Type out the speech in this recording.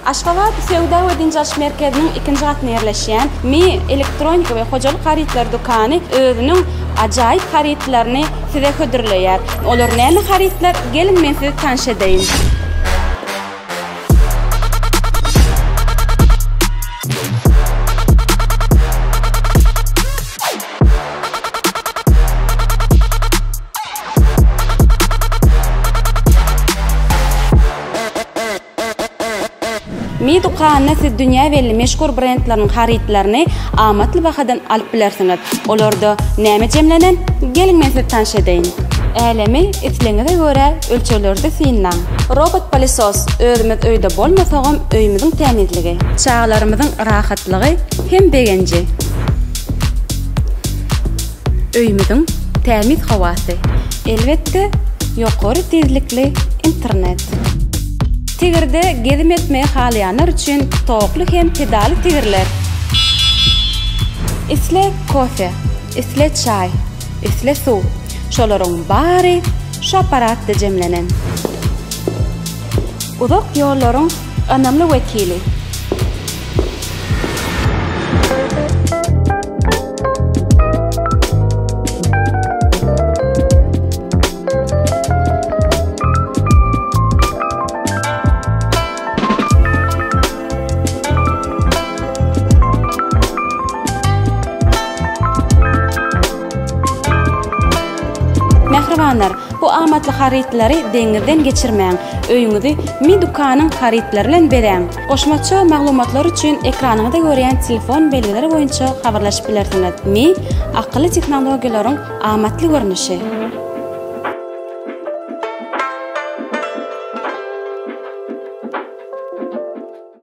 Aşgabat söwda we dynç alyş merkeziniň ikinji gatynda ýerleşýän Mi elektronika we hojalyk harytlary dükany özüniň ajaýyp harytlaryny size hödürleýär. Olar näme harytlar, geliň men sizi tanyş edeýin. Mi dükanynda siz dünýä belli meşhur brendleriň harytlaryny amatly bahadan alyp bilersiňiz. Olarda näme jemlenen? Geliň men sizi tanyş edeýin. Älemi islegiňize görä ölçeglerde synlaň. Robot palesos özümiz öýde bolmasagam öýümiziň tämizligi. Çagalarymyzyň rahatlygy hem begenji. Öýümiziň tämiz howasy. Elbetde, ýokary tizlikli internet. Tigirde gezim etmegi halaýanlar üçin tokly hem pedaly tigirler. Isle kofe, isle çaý, isle suw, şolaryň bary şu apparatda jemlenen. Uzak ýollaryň ynamly wekili. Mähribanlar, bu amatly harytlary deňiňizden geçirmäň! Öýüňizi Mi dükanyň harytlary bilen bezäň! Goşmaça maglumatlar üçin ekranyňyzda görýän telefon belgileri boýunça habarlaşyp bilersiňiz. Mi, akylly tehnologiýalaryň amatly görnüşi.